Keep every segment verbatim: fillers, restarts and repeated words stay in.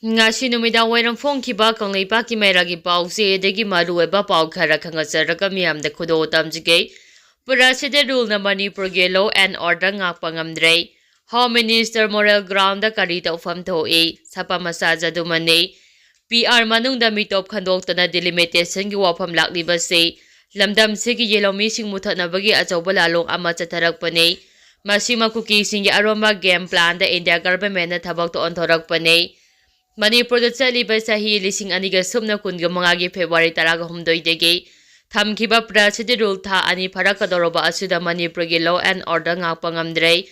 ꯉꯁꯤ ꯅꯨꯃꯤꯗꯥꯡ ꯋꯥꯏꯔꯝ ꯐꯣꯡꯈꯤꯕ ꯀꯪꯂꯩꯄꯥꯛꯀꯤ ꯃꯩꯔꯥꯒꯤ ꯄꯥꯎꯆꯦꯗꯒꯤ ꯃꯔꯨꯑꯣꯏꯕ ꯄꯥꯎ ꯈꯔ ꯈꯪꯍꯟꯖꯔꯒ ꯃꯤꯌꯥꯝꯗ ꯈꯨꯗꯣꯜ ꯇꯝꯖꯒꯦ꯫ President Rule ꯅ ꯃꯅꯤꯄꯨꯔꯒꯤ law and order ꯉꯥꯛꯄ ꯉꯝꯗ꯭ꯔꯦ꯫ Home Minister moral ground ꯗ ꯀꯔꯤ ꯇꯧꯐꯝ ꯊꯣꯛꯏ? ꯁꯥꯄꯝ ꯃꯆꯥ ꯖꯗꯨꯃꯅꯤ꯫ P R ꯃꯅꯨꯡꯗ ꯃꯤꯇꯣꯞ ꯈꯟꯗꯣꯛꯇꯅ delimitation ꯒꯤ ꯋꯥꯐꯝ ꯂꯥꯛꯂꯤꯕꯁꯤ ꯂꯝꯗꯝꯁꯤꯒꯤ ꯌꯦꯜꯍꯧꯃꯤꯁꯤꯡ ꯃꯨꯊꯠꯅꯕꯒꯤ ꯑꯆꯧꯕ ꯂꯥꯂꯣꯡ ꯑꯃ ꯆꯠꯊꯔꯛꯄꯅꯤ꯫ ꯃꯁꯤꯃ ꯀꯨꯀꯤꯁꯤꯡꯒꯤ ꯑꯔꯣꯟꯕ game plan ꯗ India government ꯅ ꯊꯕꯛꯇ ꯑꯣꯟꯊꯣꯔꯛꯄꯅꯤ꯫ ꯃꯅꯤꯄꯨꯔꯗ ꯆꯠꯂꯤꯕ ꯆꯍꯤ ꯂꯤꯁꯤꯡ ꯑꯅꯤꯒ ꯁꯨꯞꯅ ꯀꯨꯟꯒ ꯃꯉꯥꯒꯤ February ꯇꯔꯥꯒ ꯍꯨꯝꯗꯣꯏꯗꯒꯤ ꯊꯝꯈꯤꯕ President Rule ꯊꯥ ꯑꯅꯤ ꯐꯥꯔꯛꯀꯗꯧꯔꯕ ꯑꯁꯤꯗ ꯃꯅꯤꯄꯨꯔꯒꯤ law and order ꯉꯥꯛꯄ ꯉꯝꯗ꯭ꯔꯦ꯫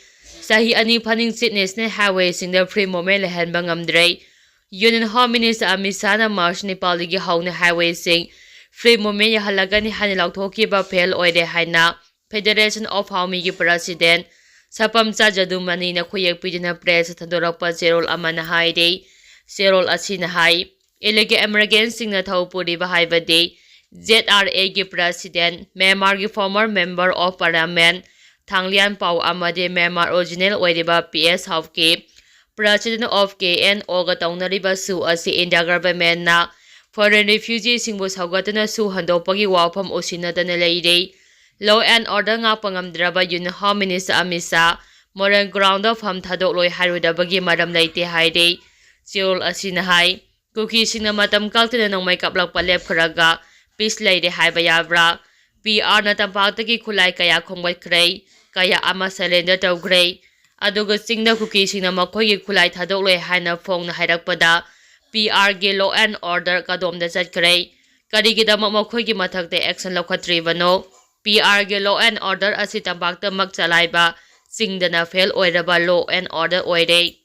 ꯆꯍꯤ ꯑꯅꯤ ꯐꯥꯅꯤꯡꯆꯤꯠ national highway ꯁꯤꯡꯗ free movement ꯂꯩꯍꯟꯕ ꯉꯝꯗ꯭ꯔꯦ꯫ Union Home Minister Amit ꯁꯥꯍꯅ March ꯅꯤꯄꯥꯜꯗꯒꯤ ꯍꯧꯅ highway ꯁꯤꯡ free movement ꯌꯥꯍꯜꯂꯒꯅꯤ ꯍꯥꯏꯅ ꯂꯥꯎꯊꯣꯛꯈꯤꯕ fail ꯑꯣꯏꯔꯦ ꯍꯥꯏꯅ Federation of ꯍꯥꯎꯃꯤꯒꯤ President ꯁꯥꯄꯝ ꯆꯥ ꯖꯗꯨꯃꯅꯤꯅ ꯈꯨꯌꯦꯛ ꯄꯤꯗꯨꯅ press ꯊꯥꯗꯣꯔꯛꯄ ꯆꯦꯔꯣꯜ ꯑꯃꯅ ꯍꯥꯏꯔꯤ꯫ ꯆꯦꯔꯣꯜ ꯑꯁꯤꯅ ꯍꯥꯏ, illegal immigrant ꯁꯤꯡꯅ ꯊꯧ ꯄꯨꯔꯤꯕ ꯍꯥꯏꯕꯗꯤ Z R A ꯒꯤ President, Myanmar ꯒꯤ former Member of Parliament ꯊꯥꯡꯂꯤꯌꯥꯟ ꯄꯥꯎ ꯑꯃꯗꯤ Myanmar original ꯑꯣꯏꯔꯤꯕ P S ꯍꯥꯎꯀꯤ President of K N O ꯒ ꯇꯧꯅꯔꯤꯕ ꯁꯨ ꯑꯁꯤ India government ꯅ foreign refugee ꯁꯤꯡꯕꯨ ꯁꯧꯒꯠꯇꯨꯅ ꯁꯨ ꯍꯟꯗꯣꯛꯄꯒꯤ ꯋꯥꯐꯝ ꯎꯁꯤꯟꯅꯗꯅ ꯂꯩꯔꯤ꯫ Law and order ꯉꯥꯛꯄ ꯉꯝꯗ꯭ꯔꯕ Union Home Minister Amit Shah moral ground ꯗ ꯐꯝ ꯊꯥꯗꯣꯛꯂꯣꯏ ꯍꯥꯏꯔꯣꯏꯗꯕꯒꯤ ꯃꯔꯝ ꯂꯩꯇꯦ ꯍꯥꯏꯔꯤ꯫ ꯆꯦꯔꯣꯜ ꯑꯁꯤꯅ ꯍꯥꯏ, ꯀꯨꯀꯤꯁꯤꯡꯅ ꯃꯇꯝ ꯀꯛꯇꯅ ꯅꯣꯡꯃꯩ ꯀꯥꯞꯂꯛꯄ ꯂꯦꯞꯈ꯭ꯔꯒ peace ꯂꯩꯔꯦ ꯍꯥꯏꯕ ꯌꯥꯕ꯭ꯔꯥ? P R ꯅ ꯇꯝꯄꯥꯛꯇꯒꯤ ꯈꯨꯠꯂꯥꯏ ꯀꯌꯥ ꯈꯣꯝꯒꯠꯈ꯭ꯔꯦ, ꯀꯌꯥ ꯑꯃ surrender ꯇꯧꯈ꯭ꯔꯦ꯫ ꯑꯗꯨꯒ ꯆꯤꯡꯗ ꯀꯨꯀꯤꯁꯤꯡꯅ ꯃꯈꯣꯏꯒꯤ ꯈꯨꯠꯂꯥꯏ ꯊꯥꯗꯣꯛꯂꯣꯏ ꯍꯥꯏꯅ ꯐꯣꯡꯅ ꯍꯥꯏꯔꯛꯄꯗ P R ꯒꯤ law and order ꯀꯗꯣꯝꯗ ꯆꯠꯈ꯭ꯔꯦ? ꯀꯔꯤꯒꯤꯗꯃꯛ ꯃꯈꯣꯏꯒꯤ ꯃꯊꯛꯇ action ꯂꯧꯈꯠꯇ꯭ꯔꯤꯕꯅꯣ? P R ꯒꯤ law and order ꯑꯁꯤ ꯇꯝꯄꯥꯛꯇꯃꯛ ꯆꯂꯥꯏꯕ, ꯆꯤꯡꯗꯅ fail ꯑꯣꯏꯔꯕ law and order ꯑꯣꯏꯔꯦ꯫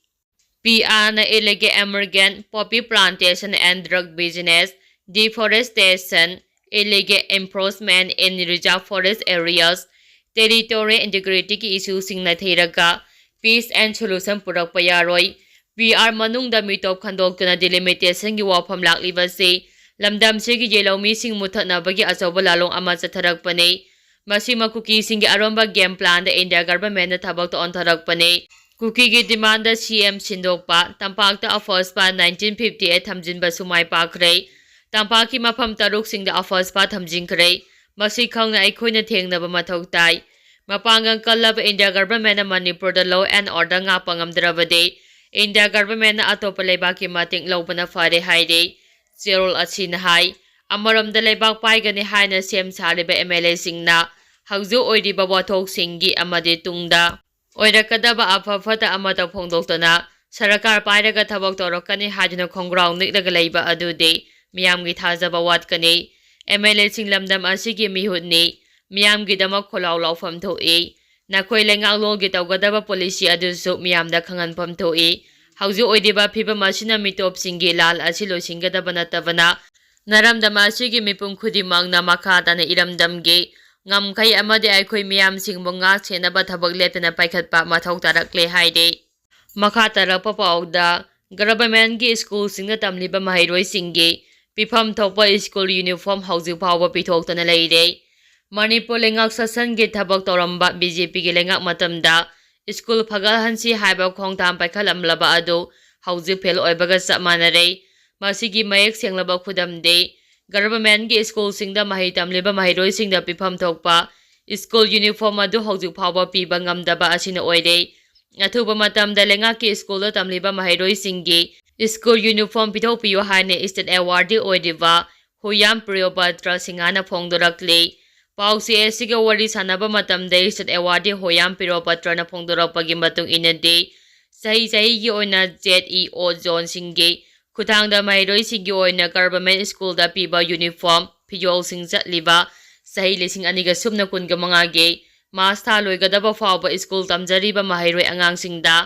P R ꯅ illegal immigrant, poppy plantation and drug business, deforestation, illegal encroachment in reserve forest areas, territorial integrity ꯒꯤ issue ꯁꯤꯡ ꯅꯩꯊꯩꯔꯒ peace and solution ꯄꯨꯔꯛꯄ ꯌꯥꯔꯣꯏ꯫ P R ꯃꯅꯨꯡꯗ ꯃꯤꯇꯣꯞ ꯈꯟꯗꯣꯛꯇꯨꯅ delimitation ꯒꯤ ꯋꯥꯐꯝ ꯂꯥꯛꯂꯤꯕꯁꯤ ꯂꯝꯗꯝꯁꯤꯒꯤ ꯌꯦꯜꯍꯧꯃꯤꯁꯤꯡ ꯃꯨꯊꯠꯅꯕꯒꯤ ꯑꯆꯧꯕ ꯂꯥꯂꯣꯡ ꯑꯃ ꯆꯠꯊꯔꯛꯄꯅꯤ꯫ ꯃꯁꯤꯃ ꯀꯨꯀꯤꯁꯤꯡꯒꯤ ꯑꯔꯣꯟꯕ game plan ꯗ India government ꯅ ꯊꯕꯛꯇ ꯑꯣꯟꯊꯣꯔꯛꯄꯅꯤ꯫ ꯀꯨꯀꯤꯒꯤ ꯗꯤꯃꯥꯟꯗ ꯁꯤ ꯑꯦꯝ ꯁꯤꯟꯗꯣꯛꯄ꯫ ꯇꯝꯄꯥꯛꯇ ꯑꯐꯣꯁꯄꯥ ꯅꯥꯏꯟꯇꯤꯟ ꯐꯤꯐꯇꯤ ꯑꯩꯠ ꯊꯝꯖꯤꯟꯕꯁꯨ ꯃꯥꯏ ꯄꯥꯛꯈ꯭ꯔꯦ꯫ ꯇꯝꯄꯥꯛꯀꯤ ꯃꯐꯝ ꯇꯔꯨꯛꯁꯤꯡꯗ ꯑꯐꯣꯁꯄꯥ ꯊꯝꯖꯤꯟꯈ꯭ꯔꯦ꯫ ꯃꯁꯤ ꯈꯪꯅ ꯑꯩꯈꯣꯏꯅ ꯊꯦꯡꯅꯕ ꯃꯊꯧ ꯇꯥꯏ꯫ ꯃꯄꯥꯡꯒꯜ ꯀꯜꯂꯕ ꯏꯟꯗꯤꯌꯥ ꯒꯚꯔꯟꯃꯦꯟꯠꯅ ꯃꯅꯤꯄꯨꯔꯗ law and order ꯉꯥꯛꯄ ꯉꯝꯗ꯭ꯔꯕꯗꯤ ꯏꯟꯗꯤꯌꯥ ꯒꯚꯔꯟꯃꯦꯟꯠꯅ ꯑꯇꯣꯞꯄ ꯂꯩꯕꯥꯛꯀꯤ ꯃꯇꯦꯡ ꯂꯧꯕꯅ ꯐꯔꯦ ꯍꯥꯏꯔꯤ꯫ ꯆꯦꯔꯣꯜ ꯑꯁꯤꯅ ꯍꯥꯏ꯫ ꯑꯃꯔꯣꯝꯗ ꯂꯩꯕꯥꯛ ꯄꯥꯏꯒꯅꯤ ꯍꯥꯏꯅ ꯁꯦꯝ ꯁꯥꯔꯤꯕ ꯑꯦꯝ ꯑꯦꯜ ꯑꯦꯁꯤꯡꯅ ꯍꯧꯖꯤꯛ ꯑꯣꯏꯔꯤꯕ ꯋꯥꯊꯣꯛꯁꯤꯡꯒꯤ ꯑꯃꯗꯤ ꯇꯨꯡꯗ ꯑꯣꯏꯔꯛꯀꯗꯕ ꯑꯐ ꯐꯠꯇ ꯑꯃꯠꯇ ꯐꯣꯡꯗꯣꯛꯇꯅ ꯁꯔꯀꯥꯔ ꯄꯥꯏꯔꯒ ꯊꯕꯛ ꯇꯧꯔꯛꯀꯅꯤ ꯍꯥꯏꯗꯨꯅ ꯈꯣꯡꯒ꯭ꯔꯥꯎ ꯅꯤꯛꯂꯒ ꯂꯩꯕ ꯑꯗꯨꯗꯤ ꯃꯤꯌꯥꯝꯒꯤ ꯊꯥꯖꯕ ꯋꯥꯠꯀꯅꯤ꯫ ꯑꯦꯝ ꯑꯦꯜ ꯑꯦꯁꯤꯡ ꯂꯝꯗꯝ ꯑꯁꯤꯒꯤ ꯃꯤꯍꯨꯠꯅꯤ꯫ ꯃꯤꯌꯥꯝꯒꯤꯗꯃꯛ ꯈꯣꯜꯂꯥꯎ ꯂꯥꯎꯐꯝ ꯊꯣꯛꯏ꯫ ꯅꯈꯣꯏ ꯂꯩꯉꯥꯛꯂꯣꯟꯒꯤ ꯇꯧꯒꯗꯕ ꯄꯣꯂꯤꯁꯤ ꯑꯗꯨꯁꯨ ꯃꯤꯌꯥꯝꯗ ꯈꯪꯍꯟꯐꯝ ꯊꯣꯛꯏ꯫ ꯍꯧꯖꯤꯛ ꯑꯣꯏꯔꯤꯕ ꯐꯤꯕꯝ ꯑꯁꯤꯅ ꯃꯤꯇꯣꯞꯁꯤꯡꯒꯤ ꯂꯥꯜ ꯑꯁꯤ ꯂꯣꯏꯁꯤꯟꯒꯗꯕ ꯅꯠꯇꯕꯅ ꯅꯔꯝꯗꯝ ꯑꯁꯤꯒꯤ ꯃꯤꯄꯨꯝ ꯈꯨꯗꯤꯡꯃꯛꯅ ꯃꯈꯥ ꯇꯥꯅ ꯏꯔꯝꯗꯝꯒꯤ ꯉꯝꯈꯩ ꯑꯃꯗꯤ ꯑꯩꯈꯣꯏ ꯃꯤꯌꯥꯝꯁꯤꯡꯕꯨ ꯉꯥꯛ ꯁꯦꯟꯅꯕ ꯊꯕꯛ ꯂꯦꯞꯇꯅ ꯄꯥꯏꯈꯠꯄ ꯃꯊꯧ ꯇꯥꯔꯛꯂꯦ ꯍꯥꯏꯔꯤ꯫ ꯃꯈꯥ ꯇꯥꯔꯛꯄ ꯄꯥꯎꯗ, ꯒꯚꯔꯟꯃꯦꯟꯠꯀꯤ ꯁ꯭ꯀꯨꯜꯁꯤꯡꯗ ꯇꯝꯂꯤꯕ ꯃꯍꯩꯔꯣꯏꯁꯤꯡꯒꯤ ꯄꯤꯐꯝ ꯊꯣꯛꯄ ꯁ꯭ꯀꯨꯜ ꯌꯨꯅꯤꯐꯣꯔꯝ ꯍꯧꯖꯤꯛ ꯐꯥꯎꯕ ꯄꯤꯊꯣꯛꯇꯅ ꯂꯩꯔꯦ꯫ ꯃꯅꯤꯄꯨꯔ ꯂꯩꯉꯥꯛ ꯁꯥꯁꯟꯒꯤ ꯊꯕꯛ ꯇꯧꯔꯝꯕ ꯕꯤ ꯖꯦ ꯄꯤꯒꯤ ꯂꯩꯉꯥꯛ ꯃꯇꯝꯗ ꯁ꯭ꯀꯨꯜ ꯐꯒꯠꯍꯟꯁꯤ ꯍꯥꯏꯕ ꯈꯣꯡꯊꯥꯡ ꯄꯥꯏꯈꯠꯂꯝꯂꯕ ꯑꯗꯨ ꯍꯧꯖꯤꯛ ꯐꯦꯜ ꯑꯣꯏꯕꯒ ꯆꯞ ꯃꯥꯟꯅꯔꯦ꯫ ꯃꯁꯤꯒꯤ ꯃꯌꯦꯛ ꯁꯦꯡꯂꯕ ꯈꯨꯗꯝꯗꯤ ꯒꯚꯔꯟꯃꯦꯟꯠꯀꯤ ꯁ꯭ꯀꯨꯜꯁꯤꯡꯗ ꯃꯍꯩ ꯇꯝꯂꯤꯕ ꯃꯍꯩꯔꯣꯏꯁꯤꯡꯗ ꯄꯤꯐꯝ ꯊꯣꯛꯄ ꯁ꯭ꯀꯨꯜ ꯌꯨꯅꯤꯐꯣꯔꯝ ꯑꯗꯨ ꯍꯧꯖꯤꯛ ꯐꯥꯎꯕ ꯄꯤꯕ ꯉꯝꯗꯕ ꯑꯁꯤꯅ ꯑꯣꯏꯔꯦ꯫ ꯑꯊꯨꯕ ꯃꯇꯝꯗ ꯂꯩꯉꯥꯛꯀꯤ ꯁ꯭ꯀꯨꯜꯗ ꯇꯝꯂꯤꯕ ꯃꯍꯩꯔꯣꯏꯁꯤꯡꯒꯤ ꯁ꯭ꯀꯨꯜ ꯌꯨꯅꯤꯐꯣꯔꯝ ꯄꯤꯊꯣꯛꯄꯤꯌꯨ ꯍꯥꯏꯅ ꯁ꯭ꯇꯦꯠ ꯑꯦꯋꯥꯔꯗꯤ ꯑꯣꯏꯔꯤꯕ ꯍꯨꯌꯥꯝ ꯄ꯭ꯔꯤꯌꯣꯕꯇ꯭ꯔ ꯁꯤꯡꯍꯅ ꯐꯣꯡꯗꯣꯔꯛꯂꯤ꯫ ꯄꯥꯎꯆꯦ ꯑꯁꯤꯒ ꯋꯥꯔꯤ ꯁꯥꯟꯅꯕ ꯃꯇꯝꯗ ꯁ꯭ꯇꯦꯠ ꯑꯦꯋꯥꯔꯗꯤ ꯍꯨꯌꯥꯝ ꯄ꯭ꯔꯤꯌꯣꯕꯇ꯭ꯔꯅ ꯐꯣꯡꯗꯣꯔꯛꯄꯒꯤ ꯃꯇꯨꯡ ꯏꯟꯅꯗꯤ, ꯆꯍꯤ ꯆꯍꯤꯒꯤ ꯑꯣꯏꯅ ꯖꯦꯠ ꯏ ꯑꯣ ꯖꯣꯟꯁꯤꯡꯒꯤ ꯈꯨꯠꯊꯥꯡꯗ ꯃꯍꯩꯔꯣꯏꯁꯤꯡꯒꯤ ꯑꯣꯏꯅ ꯒꯚꯔꯟꯃꯦꯟꯠ ꯁ꯭ꯀꯨꯜꯗ ꯄꯤꯕ ꯌꯨꯅꯤꯐꯣꯔꯝ ꯐꯤꯖꯣꯜꯁꯤꯡ ꯆꯠꯂꯤꯕ ꯆꯍꯤ ꯂꯤꯁꯤꯡ ꯑꯅꯤꯒ ꯁꯨꯞꯅ ꯀꯨꯟꯒ ꯃꯉꯥꯒꯤ ꯃꯥꯔꯆ ꯊꯥ ꯂꯣꯏꯒꯗꯕ ꯐꯥꯎꯕ ꯁ꯭ꯀꯨꯜ ꯇꯝꯖꯔꯤꯕ ꯃꯍꯩꯔꯣꯏ ꯑꯉꯥꯡꯁꯤꯡꯗ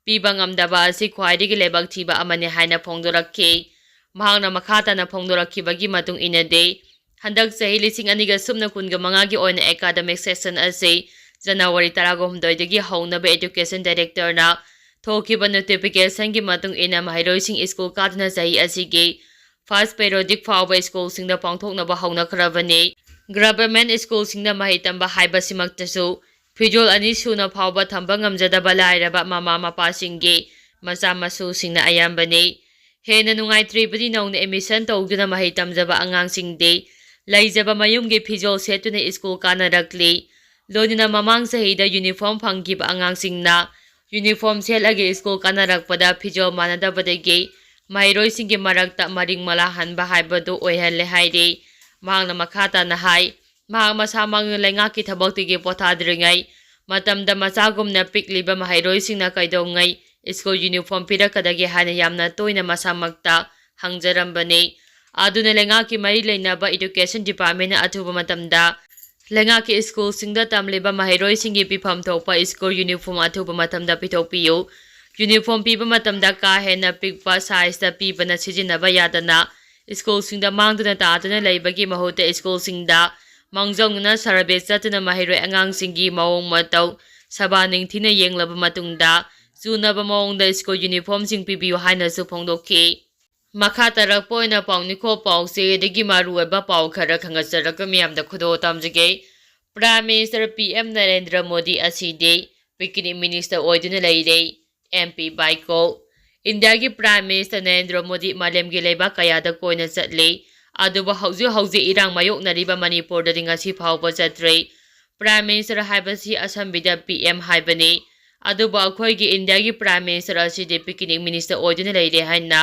ꯄꯤꯕ ꯉꯝꯗꯕ ꯑꯁꯤ ꯈ꯭ꯋꯥꯏꯗꯒꯤ ꯂꯥꯏꯕꯛ ꯊꯤꯕ ꯑꯃꯅꯤ ꯍꯥꯏꯅ ꯐꯣꯡꯗꯣꯔꯛꯈꯤ꯫ ꯃꯍꯥꯛꯅ ꯃꯈꯥ ꯇꯥꯅ ꯐꯣꯡꯗꯣꯔꯛꯈꯤꯕꯒꯤ ꯃꯇꯨꯡ ꯏꯟꯅꯗꯤ, ꯍꯟꯗꯛ ꯆꯍꯤ ꯂꯤꯁꯤꯡ ꯑꯅꯤꯒ ꯁꯨꯞꯅ ꯀꯨꯟꯒ ꯃꯉꯥꯒꯤ ꯑꯣꯏꯅ academic session ꯑꯁꯤ ꯖꯅꯋꯥꯔꯤ ꯇꯔꯥꯒ ꯍꯨꯝꯗꯣꯏꯗꯒꯤ ꯍꯧꯅꯕ education directorꯅ ꯊꯣꯛꯈꯤꯕ notificationꯒꯤ ꯃꯇꯨꯡ ꯏꯟꯅ ꯃꯍꯩꯔꯣꯏꯁꯤꯡ ꯁ꯭ꯀꯨꯜ ꯀꯥꯗꯨꯅ ꯆꯍꯤ ꯑꯁꯤꯒꯤ first periodic ꯐꯥꯎꯕ ꯁ꯭ꯀꯨꯜꯁꯤꯡꯗ ꯄꯥꯡꯊꯣꯛꯅꯕ ꯍꯧꯅꯈ꯭ꯔꯕꯅꯤ꯫ ꯒꯚꯔꯟꯃꯦꯟꯠ ꯁ꯭ꯀꯨꯜꯁꯤꯡꯗ ꯃꯍꯩ ꯇꯝꯕ ꯍꯥꯏꯕꯁꯤꯃꯛꯇꯁꯨ ꯐꯤꯖꯣꯜ ꯑꯅꯤ ꯁꯨꯅ ꯐꯥꯎꯕ ꯊꯝꯕ ꯉꯝꯖꯗꯕ ꯂꯥꯏꯔꯕ ꯃꯃꯥ ꯃꯄꯥꯁꯤꯡꯒꯤ ꯃꯆꯥ ꯃꯁꯨꯁꯤꯡꯅ ꯑꯌꯥꯝꯕꯅꯤ꯫ ꯍꯦꯟꯅ ꯅꯨꯡꯉꯥꯏꯇ꯭ꯔꯤꯕꯗꯤ ꯅꯧꯅ admission ꯇꯧꯗꯨꯅ ꯃꯍꯩ ꯇꯝꯖꯕ ꯑꯉꯥꯡꯁꯤꯡꯗꯤ ꯂꯩꯖꯕ ꯃꯌꯨꯝꯒꯤ ꯐꯤꯖꯣꯜ ꯁꯦꯠꯇꯨꯅ ꯁ꯭ꯀꯨꯜ ꯀꯥꯅꯔꯛꯂꯤ꯫ ꯂꯣꯏꯅꯅ ꯃꯃꯥꯡ ꯆꯍꯤꯗ uniform ꯐꯪꯈꯤꯕ ꯑꯉꯥꯡꯁꯤꯡꯅ uniform ꯁꯦꯠꯂꯒ ꯁ꯭ꯀꯨꯜ ꯀꯥꯅꯔꯛꯄꯗ ꯐꯤꯖꯣꯜ ꯃꯥꯟꯅꯗꯕꯗꯒꯤ ꯃꯍꯩꯔꯣꯏꯁꯤꯡꯒꯤ ꯃꯔꯛꯇ ꯃꯔꯤꯡ ꯃꯂꯥ ꯍꯟꯕ ꯍꯥꯏꯕꯗꯨ ꯑꯣꯏꯍꯜꯂꯦ ꯍꯥꯏꯔꯤ꯫ ꯃꯍꯥꯛꯅ ꯃꯈꯥ ꯇꯥꯅ ꯍꯥꯏ, ꯃꯍꯥꯛ ꯃꯁꯥꯃꯛꯅ ꯂꯩꯉꯥꯛꯀꯤ ꯊꯕꯛꯇꯒꯤ ꯄꯣꯊꯥꯗ꯭ꯔꯤꯉꯩ ꯃꯇꯝꯗ ꯃꯆꯥꯒꯨꯝꯅ ꯄꯤꯛꯂꯤꯕ ꯃꯍꯩꯔꯣꯏꯁꯤꯡꯅ ꯀꯩꯗꯧꯉꯩ ꯁ꯭ꯀꯨꯜ uniform ꯄꯤꯔꯛꯀꯗꯒꯦ ꯍꯥꯏꯅ ꯌꯥꯝꯅ ꯇꯣꯏꯅ ꯃꯁꯥꯃꯛꯇ ꯍꯪꯖꯔꯝꯕꯅꯤ꯫ ꯑꯗꯨꯅ ꯂꯩꯉꯥꯛꯀꯤ ꯃꯔꯤ ꯂꯩꯅꯕ education department ꯅ ꯑꯊꯨꯕ ꯃꯇꯝꯗ ꯂꯩꯉꯥꯛꯀꯤ ꯁ꯭ꯀꯨꯜꯁꯤꯡꯗ ꯇꯝꯂꯤꯕ ꯃꯍꯩꯔꯣꯏꯁꯤꯡꯒꯤ ꯄꯤꯐꯝ ꯊꯣꯛꯄ ꯁ꯭ꯀꯨꯜ uniform ꯑꯊꯨꯕ ꯃꯇꯝꯗ ꯄꯤꯊꯣꯛꯄꯤꯌꯨ꯫ Uniform ꯄꯤꯕ ꯃꯇꯝꯗ ꯀꯥ ꯍꯦꯟꯅ ꯄꯤꯛꯄ size ꯇ ꯄꯤꯕꯅ ꯁꯤꯖꯤꯟꯅꯕ ꯌꯥꯗꯅ ꯁ꯭ꯀꯨꯜꯁꯤꯡꯗ ꯃꯥꯡꯗꯨꯅ ꯇꯥꯗꯨꯅ ꯂꯩꯕꯒꯤ ꯃꯍꯨꯠꯇ ꯁ꯭ꯀꯨꯜꯁꯤꯡꯗ ꯃꯥꯡꯖꯧꯅꯅ survey ꯆꯠꯇꯨꯅ ꯃꯍꯩꯔꯣꯏ ꯑꯉꯥꯡꯁꯤꯡꯒꯤ ꯃꯑꯣꯡ ꯃꯇꯧ ꯁꯕꯥ ꯅꯤꯡꯊꯤꯅ ꯌꯦꯡꯂꯕ ꯃꯇꯨꯡꯗ ꯆꯨꯅꯕ ꯃꯑꯣꯡꯗ ꯁ꯭ꯀꯨꯜ uniform ꯁꯤꯡ ꯄꯤꯕꯤꯌꯨ ꯍꯥꯏꯅꯁꯨ ꯐꯣꯡꯗꯣꯛꯈꯤ꯫ ꯃꯈꯥ ꯇꯥꯔꯛꯄ ꯑꯣꯏꯅ ꯄꯥꯎ ꯅꯤꯈꯣ ꯄꯥꯎꯆꯦꯗꯒꯤ ꯃꯔꯨꯑꯣꯏꯕ ꯄꯥꯎ ꯈꯔ ꯈꯪꯒꯠꯆꯔꯒ ꯃꯤꯌꯥꯝꯗ ꯈꯨꯗꯣꯜ ꯇꯝꯖꯒꯦ꯫ Prime Minister P M Narendra Modi ꯑꯁꯤꯗꯤ picnic minister ꯑꯣꯏꯗꯨꯅ ꯂꯩꯔꯦ꯫ M P ꯕꯥꯏꯀꯣ꯫ ꯏꯟꯗꯤꯌꯥꯒꯤ Prime Minister ꯅꯔꯦꯟꯗ꯭ꯔ ꯃꯣꯗꯤ ꯃꯥꯂꯦꯝꯒꯤ ꯂꯩꯕꯥꯛ ꯀꯌꯥꯗ ꯀꯣꯏꯅ ꯆꯠꯂꯤ꯫ ꯑꯗꯨꯕꯨ ꯍꯧꯖꯤꯛ ꯍꯧꯖꯤꯛ ꯏꯔꯥꯡ ꯃꯥꯌꯣꯛꯅꯔꯤꯕ ꯃꯅꯤꯄꯨꯔꯗꯗꯤ ꯉꯁꯤ ꯐꯥꯎꯕ ꯆꯠꯇ꯭ꯔꯤ꯫ Prime Minister ꯍꯥꯏꯕꯁꯤ ꯑꯁꯝꯕꯤꯗ P M ꯍꯥꯏꯕꯅꯤ꯫ ꯑꯗꯨꯕꯨ ꯑꯩꯈꯣꯏꯒꯤ ꯏꯟꯗꯤꯌꯥꯒꯤ Prime Minister ꯑꯁꯤꯗꯤ picnic minister ꯑꯣꯏꯗꯨꯅ ꯂꯩꯔꯦ ꯍꯥꯏꯅ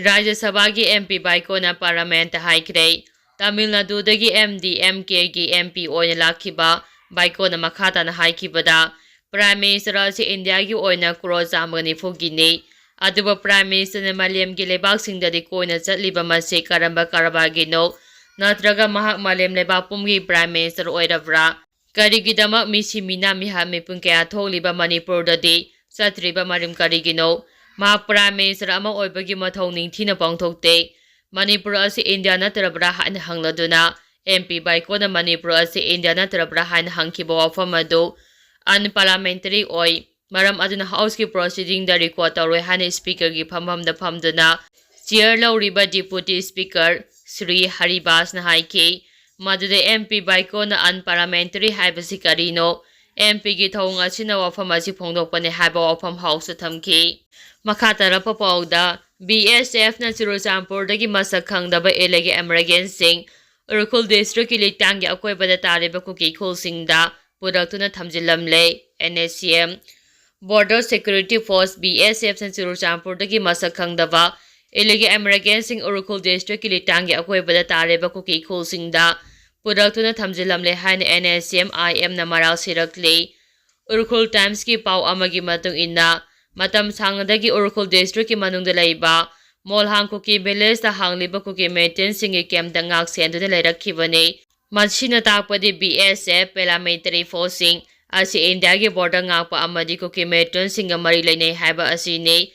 ꯔꯥꯖ꯭ꯌ ꯁꯚꯥꯒꯤ M P ꯕꯥꯏꯀꯣꯅ Parliament ꯇ ꯍꯥꯏꯈ꯭ꯔꯦ꯫ Tamil ꯅꯥꯗꯨꯗꯒꯤ M D M K ꯒꯤ M P ꯑꯣꯏꯅ ꯂꯥꯛꯈꯤꯕ ꯕꯥꯏꯀꯣꯅ ꯃꯈꯥ ꯇꯥꯅ ꯍꯥꯏꯈꯤꯕꯗ, Prime Minister ꯑꯁꯤ ꯏꯟꯗꯤꯌꯥꯒꯤ ꯑꯣꯏꯅ ꯀ꯭ꯔꯣꯔ ꯆꯥꯝꯃꯒ ꯅꯤꯐꯨꯒꯤꯅꯤ꯫ ꯑꯗꯨꯕꯨ Prime Minister ꯅ ꯃꯥꯂꯦꯝꯒꯤ ꯂꯩꯕꯥꯛꯁꯤꯡꯗꯗꯤ ꯀꯣꯏꯅ ꯆꯠꯂꯤꯕ ꯃꯁꯤ ꯀꯔꯝꯕ ꯀꯔꯕꯥꯔꯒꯤꯅꯣ? ꯅꯠꯇ꯭ꯔꯒ ꯃꯍꯥꯛ ꯃꯥꯂꯦꯝ ꯂꯩꯕꯥꯛ ꯄꯨꯝꯒꯤ Prime Minister ꯑꯣꯏꯔꯕ꯭ꯔꯥ? ꯀꯔꯤꯒꯤꯗꯃꯛ ꯃꯤꯁꯤ ꯃꯤꯅꯥ ꯃꯤꯍꯥꯠ ꯃꯤꯄꯨꯡ ꯀꯌꯥ ꯊꯣꯛꯂꯤꯕ ꯃꯅꯤꯄꯨꯔꯗꯗꯤ ꯆꯠꯇ꯭ꯔꯤꯕ ꯃꯔꯝ ꯀꯔꯤꯒꯤꯅꯣ? ꯃꯍꯥꯛ Prime Minister ꯑꯃ ꯑꯣꯏꯕꯒꯤ ꯃꯊꯧ ꯅꯤꯡꯊꯤꯅ ꯄꯥꯡꯊꯣꯛꯇꯦ꯫ ꯃꯅꯤꯄꯨꯔ ꯑꯁꯤ ꯏꯟꯗꯤꯌꯥ ꯅꯠꯇ꯭ꯔꯕ꯭ꯔꯥ ꯍꯥꯏꯅ ꯍꯪꯂꯗꯨꯅ, M P ꯕꯥꯏꯀꯣꯅ ꯃꯅꯤꯄꯨꯔ ꯑꯁꯤ ꯏꯟꯗꯤꯌꯥ ꯅꯠꯇ꯭ꯔꯕ꯭ꯔꯥ ꯍꯥꯏꯅ ꯍꯪꯈꯤꯕ ꯋꯥꯐꯝ ꯑꯗꯨ unparliamentary ꯑꯣꯏ꯫ ꯃꯔꯝ ꯑꯗꯨꯅ House ꯀꯤ proceeding ꯗ record ꯇꯧꯔꯣꯏ ꯍꯥꯏꯅ Speaker ꯒꯤ ꯐꯝꯐꯝꯗ ꯐꯝꯗꯨꯅ chair ꯂꯧꯔꯤꯕ Deputy Speaker ꯁ꯭ꯔꯤ ꯍꯔꯤꯕꯥꯁꯅ ꯍꯥꯏꯈꯤ꯫ ꯃꯗꯨꯗ M P ꯕꯥꯏꯀꯣꯅ unparliamentary ꯍꯥꯏꯕꯁꯤ ꯀꯔꯤꯅꯣ? ꯑꯦꯝ ꯄꯤꯒꯤ ꯊꯧꯑꯣꯡ ꯑꯁꯤꯅ ꯋꯥꯐꯝ ꯑꯁꯤ ꯐꯣꯡꯗꯣꯛꯄꯅꯤ ꯍꯥꯏꯕ ꯋꯥꯐꯝ ꯍꯥꯎꯁꯇ ꯊꯝꯈꯤ꯫ ꯃꯈꯥ ꯇꯥꯔꯛꯄ ꯄꯥꯎꯗ, ꯕꯤ ꯑꯦꯁ ꯑꯦꯐꯅ ꯆꯨꯔꯆꯥꯟꯄꯨꯔꯗꯒꯤ ꯃꯁꯛ ꯈꯪꯗꯕ illegal immigrantꯁꯤꯡ ꯎꯈ꯭ꯔꯨꯜ districtꯀꯤ ꯂꯤꯇꯥꯡꯒꯤ ꯑꯀꯣꯏꯕꯗ ꯇꯥꯔꯤꯕ ꯀꯨꯀꯤ ꯈꯨꯜꯁꯤꯡꯗ ꯄꯨꯔꯛꯇꯨꯅ ꯊꯝꯖꯤꯜꯂꯝꯂꯦ꯫ N S C M, Border Security Force, B S ꯑꯦꯐꯅ ꯆꯨꯔꯆꯥꯟꯄꯨꯔꯗꯒꯤ ꯃꯁꯛ ꯈꯪꯗꯕ illegal immigrantꯁꯤꯡ ꯎꯈ꯭ꯔꯨꯜ districtꯀꯤ ꯂꯤꯇꯥꯡꯒꯤ ꯑꯀꯣꯏꯕꯗ ꯇꯥꯔꯤꯕ ꯀꯨꯀꯤ ꯈꯨꯜꯁꯤꯡꯗ ꯄꯨꯔꯛꯇꯨꯅ ꯊꯝꯖꯤꯜꯂꯝꯂꯦ ꯍꯥꯏꯅ ꯑꯦꯟ ꯑꯦꯁ ꯁꯤ ꯑꯦꯝ ꯑꯥꯏ ꯑꯦꯝꯅ ꯃꯔꯥꯜ ꯁꯤꯔꯛꯂꯤ꯫ ꯎꯈ꯭ꯔꯨꯜ Timesꯀꯤ ꯄꯥꯎ ꯑꯃꯒꯤ ꯃꯇꯨꯡ ꯏꯟꯅ, ꯃꯇꯝ ꯁꯥꯡꯅꯗꯒꯤ ꯎꯈ꯭ꯔꯨꯜ districtꯀꯤ ꯃꯅꯨꯡꯗ ꯂꯩꯕ ꯃꯣꯜꯍꯥꯡ ꯀꯨꯀꯤ villageꯇ ꯍꯥꯡꯂꯤꯕ ꯀꯨꯀꯤ militantꯁꯤꯡꯒꯤ campꯇ ꯉꯥꯛ ꯁꯦꯟꯗꯨꯅ ꯂꯩꯔꯛꯈꯤꯕꯅꯤ꯫ ꯃꯁꯤꯅ ꯇꯥꯛꯄꯗꯤ ꯕꯤ ꯑꯦꯁ ꯑꯦꯐ paramilitary forceꯁꯤꯡ ꯑꯁꯤ ꯏꯟꯗꯤꯌꯥꯒꯤ border ꯉꯥꯛꯄ ꯑꯃꯗꯤ ꯀꯨꯀꯤ militantꯁꯤꯡꯒ ꯃꯔꯤ ꯂꯩꯅꯩ ꯍꯥꯏꯕ ꯑꯁꯤꯅꯤ꯫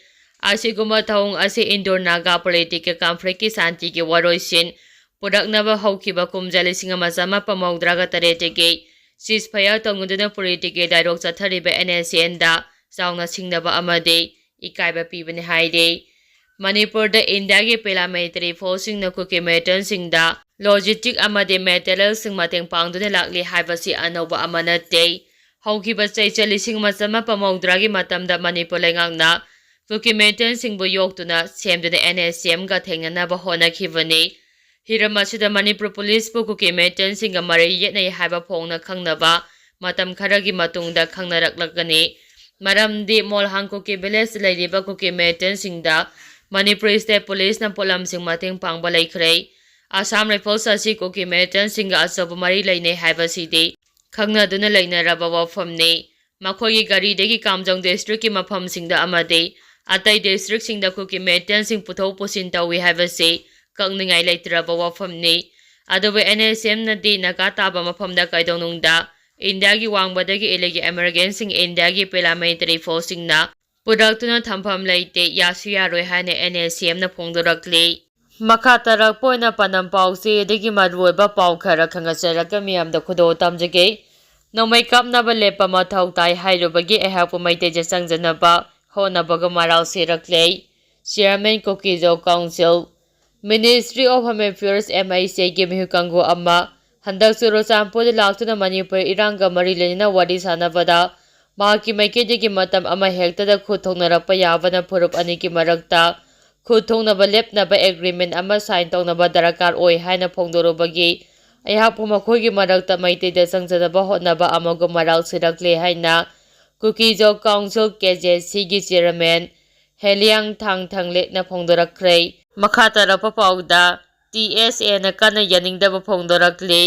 ꯑꯁꯤꯒꯨꯝꯕ ꯊꯧꯑꯣꯡ ꯑꯁꯤ Indo-Naga political conflictꯀꯤ ꯁꯥꯟꯇꯤꯒꯤ ꯋꯥꯔꯣꯏꯁꯤꯟ ꯄꯨꯔꯛꯅꯕ ꯍꯧꯈꯤꯕ ꯀꯨꯝꯖꯥ ꯂꯤꯁꯤꯡ ꯑꯃ ꯆꯃꯥꯄꯟ ꯃꯧꯗ꯭ꯔꯥꯒ ꯇꯔꯦꯠꯇꯒꯤ ceasefire ꯇꯧꯅꯗꯨꯅ political dialogue ꯆꯠꯊꯔꯤꯕ ꯑꯦꯟ ꯑꯦꯁ ꯁꯤ ꯑꯦꯟꯗ ꯆꯥꯎꯅ ꯁꯤꯡꯅꯕ ꯑꯃꯗꯤ ꯏꯀꯥꯏꯕ ꯄꯤꯕꯅꯤ ꯍꯥꯏꯔꯤ꯫ ꯃꯅꯤꯄꯨꯔꯗ ꯏꯟꯗꯤꯌꯥꯒꯤ paramilitary forceꯁꯤꯡꯅ ꯀꯨꯀꯤ militantꯁꯤꯡꯗ logistic ꯑꯃꯗꯤ materialꯁꯤꯡ ꯃꯇꯦꯡ ꯄꯥꯡꯗꯨꯅ ꯂꯥꯛꯂꯤ ꯍꯥꯏꯕꯁꯤ ꯑꯅꯧꯕ ꯑꯃ ꯅꯠꯇꯦ꯫ ꯍꯧꯈꯤꯕ ꯆꯩꯆꯠ ꯂꯤꯁꯤꯡ ꯑꯃ ꯆꯃꯥꯄꯟ ꯃꯧꯗ꯭ꯔꯥꯒꯤ ꯃꯇꯝꯗ ꯃꯅꯤꯄꯨꯔ ꯂꯩꯉꯥꯛꯅ ꯀꯨꯀꯤ militantꯁꯤꯡꯕꯨ ꯌꯣꯛꯇꯨꯅ ꯁꯦꯝꯗꯨꯅ ꯑꯦꯟ ꯑꯦꯁ ꯁꯤ ꯑꯦꯝꯒ ꯊꯦꯡꯅꯅꯕ ꯍꯣꯠꯅꯈꯤꯕꯅꯤ꯫ ꯍꯤꯔꯝ ꯑꯁꯤꯗ ꯃꯅꯤꯄꯨꯔ ꯄꯨꯂꯤꯁꯄꯨ ꯀꯨꯀꯤ militantꯁꯤꯡꯒ ꯃꯔꯩ ꯌꯦꯠꯅꯩ ꯍꯥꯏꯕ ꯐꯣꯡꯅ ꯈꯪꯅꯕ ꯃꯇꯝ ꯈꯔꯒꯤ ꯃꯇꯨꯡꯗ ꯈꯪꯅꯔꯛꯂꯒꯅꯤ꯫ ꯃꯔꯝꯗꯤ ꯃꯣꯜꯍꯥꯡ ꯀꯨꯀꯤ villageꯇ ꯂꯩꯔꯤꯕ ꯀꯨꯀꯤ militantꯁꯤꯡꯗ ꯃꯅꯤꯄꯨꯔ state policeꯅ ꯄꯣꯠꯂꯝꯁꯤꯡ ꯃꯇꯦꯡ ꯄꯥꯡꯕ ꯂꯩꯈ꯭ꯔꯦ꯫ Assam Rifles ꯑꯁꯤ ꯀꯨꯀꯤ militantꯁꯤꯡꯒ ꯑꯆꯧꯕ ꯃꯔꯤ ꯂꯩꯅꯩ ꯍꯥꯏꯕꯁꯤꯗꯤ ꯈꯪꯅꯗꯨꯅ ꯂꯩꯅꯔꯕ ꯋꯥꯐꯝꯅꯤ꯫ ꯃꯈꯣꯏꯒꯤ ꯒꯥꯔꯤꯗꯒꯤ ꯀꯥꯝꯖꯣꯡ districtꯀꯤ ꯃꯐꯝꯁꯤꯡꯗ ꯑꯃꯗꯤ ꯑꯇꯩ districtꯁꯤꯡꯗ ꯀꯨꯀꯤ militantꯁꯤꯡ ꯄꯨꯊꯣꯛ ꯄꯨꯁꯤꯟ ꯇꯧꯏ ꯍꯥꯏꯕꯁꯤ ꯀꯛꯅꯤꯡꯉꯥꯏ ꯂꯩꯇ꯭ꯔꯕ ꯋꯥꯐꯝꯅꯤ꯫ ꯑꯗꯨꯕꯨ ꯑꯦꯟ ꯑꯦꯁ ꯁꯤ ꯑꯦꯝꯅꯗꯤ ꯅꯥꯒꯥ ꯇꯥꯕ ꯃꯐꯝꯗ ꯀꯩꯗꯧꯅꯨꯡꯗ ꯏꯟꯗꯤꯌꯥꯒꯤ ꯋꯥꯡꯃꯗꯒꯤ illegal immigrantꯁꯤꯡ ꯏꯟꯗꯤꯌꯥꯒꯤ paramilitary forceꯁꯤꯡꯅ ꯄꯨꯔꯛꯇꯨꯅ ꯊꯝꯐꯝ ꯂꯩꯇꯦ, ꯌꯥꯁꯨ ꯌꯥꯔꯣꯏ ꯍꯥꯏꯅ ꯑꯦꯟ ꯑꯦꯁ ꯁꯤ ꯑꯦꯝꯅ ꯐꯣꯡꯗꯣꯔꯛꯂꯤ꯫ ꯃꯈꯥ ꯇꯥꯔꯛꯄ ꯑꯣꯏꯅ ꯄꯥꯟꯗꯝ ꯄꯥꯎꯆꯦꯗꯒꯤ ꯃꯔꯨꯑꯣꯏꯕ ꯄꯥꯎ ꯈꯔ ꯈꯪꯍꯟꯖꯔꯒ ꯃꯤꯌꯥꯝꯗ ꯈꯨꯗꯣꯜ ꯇꯝꯖꯒꯦ꯫ ꯅꯣꯡꯃꯩ ꯀꯥꯞꯅꯕ ꯂꯦꯞꯄ ꯃꯊꯧ ꯇꯥꯏ ꯍꯥꯏꯔꯨꯕꯒꯤ ꯑꯩꯍꯥꯛꯄꯨ ꯃꯩꯇꯩꯗ ꯆꯪꯖꯅꯕ ꯍꯣꯠꯅꯕꯒ ꯃꯔꯥꯜ ꯁꯤꯔꯛꯂꯦ꯫ Chairman Kuki-Zo Council, Ministry of Home Affairs, M H Aꯒꯤ ꯃꯤꯍꯨꯠ ꯀꯥꯡꯕꯨ ꯑꯃ ꯍꯟꯗꯛ ꯆꯨꯔꯆꯥꯟꯄꯨꯔꯗ ꯂꯥꯛꯇꯨꯅ ꯃꯅꯤꯄꯨꯔ ꯏꯔꯥꯡꯒ ꯃꯔꯤ ꯂꯩꯅꯅ ꯋꯥꯔꯤ ꯁꯥꯟꯅꯕꯗ ꯃꯍꯥꯛꯀꯤ ꯃꯥꯏꯀꯩꯗꯒꯤ ꯃꯇꯝ ꯑꯃ ꯍꯦꯛꯇꯗ ꯈꯨꯠ ꯊꯣꯛꯅꯔꯛꯄ ꯌꯥꯕꯅ ꯐꯨꯔꯨꯞ ꯑꯅꯤꯒꯤ ꯃꯔꯛꯇ ꯈꯨꯠ ꯊꯣꯛꯅꯕ ꯂꯦꯞꯅꯕ ꯑꯦꯒ꯭ꯔꯤꯃꯦꯟ ꯑꯃ ꯁꯥꯏꯟ ꯇꯧꯅꯕ ꯗꯔꯀꯥꯔ ꯑꯣꯏ ꯍꯥꯏꯅ ꯐꯣꯡꯗꯣꯔꯨꯕꯒꯤ ꯑꯩꯍꯥꯛꯄꯨ ꯃꯈꯣꯏꯒꯤ ꯃꯔꯛꯇ ꯃꯩꯇꯩꯗ ꯆꯪꯖꯅꯕ ꯍꯣꯠꯅꯕ ꯑꯃꯒꯨꯝ ꯃꯔꯥꯜ ꯁꯤꯔꯛꯂꯦ ꯍꯥꯏꯅ ꯀꯨꯀꯤꯖꯣ ꯀꯥꯎꯟꯁꯤꯜ ꯀꯦ ꯖꯦ ꯁꯤꯒꯤ ꯆꯤꯌꯔꯃꯦꯟ ꯍꯦꯂꯤꯌꯥꯡ ꯊꯥꯡ ꯊꯪꯂꯦꯛꯅ ꯐꯣꯡꯗꯣꯔꯛꯈ꯭ꯔꯦ꯫ ꯃꯈꯥ ꯇꯥꯔꯛꯄ ꯄꯥꯎꯗ, ꯇꯤ ꯑꯦꯁ ꯑꯦꯅ ꯀꯟꯅ ꯌꯥꯅꯤꯡꯗꯕ ꯐꯣꯡꯗꯣꯔꯛꯂꯤ꯫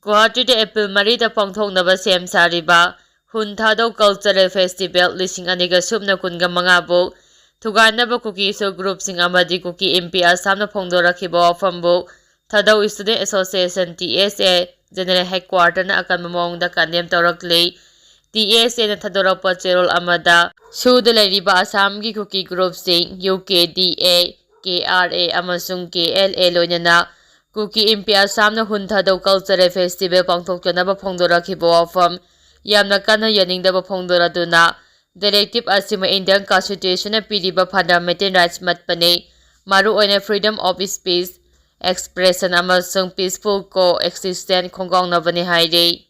ꯒꯨꯋꯥꯍꯥꯇꯤꯗ ꯑꯦꯄ꯭ꯔꯤꯜ ꯃꯔꯤꯗ ꯄꯥꯡꯊꯣꯛꯅꯕ ꯁꯦꯝ ꯁꯥꯔꯤꯕ ꯍꯨꯟ ꯊꯥꯗꯧ ꯀꯜꯆꯔꯦꯜ ꯐꯦꯁꯇꯤꯚꯦꯜ ꯂꯤꯁꯤꯡ ꯑꯅꯤꯒ ꯁꯨꯞꯅ ꯀꯨꯟꯒ ꯃꯉꯥꯕꯨ ꯊꯨꯒꯥꯏꯅꯕ ꯀꯨꯀꯤ ꯁꯣ ꯒ꯭ꯔꯨꯞꯁꯤꯡ ꯑꯃꯗꯤ ꯀꯨꯀꯤ ꯏꯝꯄꯤ ꯑꯁꯥꯝꯅ ꯐꯣꯡꯗꯣꯔꯛꯈꯤꯕ ꯋꯥꯐꯝꯕꯨ ꯊꯥꯗꯧ ꯏꯁꯇꯨꯗꯦꯟ ꯑꯦꯁꯣꯁꯤꯌꯦꯁꯟ, ꯇꯤ ꯑꯦꯁ ꯑꯦ, ꯖꯦꯅꯔꯦꯜ ꯍꯦꯗꯀ꯭ꯋꯥꯔꯇꯔꯅ ꯑꯀꯟꯕ ꯃꯑꯣꯡꯗ ꯀꯟꯗꯦꯝ ꯇꯧꯔꯛꯂꯤ꯫ ꯇꯤ ꯑꯦꯁ ꯑꯦꯅ ꯊꯥꯗꯣꯔꯛꯄ ꯆꯦꯔꯣꯜ ꯑꯃꯗ ꯁꯨꯗ ꯂꯩꯔꯤꯕ ꯑꯁꯥꯝꯒꯤ ꯀꯨꯀꯤ ꯒ꯭ꯔꯨꯞꯁꯤꯡ U K D A, K R A ꯑꯃꯁꯨꯡ ꯀꯦ ꯑꯦꯜ ꯑꯦ ꯂꯣꯏꯅꯅ ꯀꯨꯀꯤ ꯏꯝꯄꯤ ꯑꯁꯥꯝꯅ ꯍꯨꯟ ꯊꯥꯗꯧ ꯀꯜꯆꯔꯦꯜ ꯐꯦꯁꯇꯤꯚꯦꯜ ꯄꯥꯡꯊꯣꯛꯆꯅꯕ ꯐꯣꯡꯗꯣꯔꯛꯈꯤꯕ ꯋꯥꯐꯝ ꯌꯥꯝꯅ ꯀꯟꯅ ꯌꯥꯅꯤꯡꯗꯕ ꯐꯣꯡꯗꯣꯔꯛꯇꯨꯅ, ꯗꯥꯏꯔꯦꯛꯇꯤꯚ ꯑꯁꯤꯃ ꯏꯟꯗꯤꯌꯟ ꯀꯟꯁꯇꯤꯇ꯭ꯌꯨꯁꯟꯅ ꯄꯤꯔꯤꯕ ꯐꯟꯗꯥꯃꯦꯟꯇꯦꯜ ꯔꯥꯏꯠꯁ ꯃꯠꯄꯅꯤ꯫ ꯃꯔꯨꯑꯣꯏꯅ freedom of speech, expression ꯑꯃꯁꯨꯡ peaceful coexistence ꯈꯣꯡꯒꯥꯎꯅꯕꯅꯤ ꯍꯥꯏꯔꯤ꯫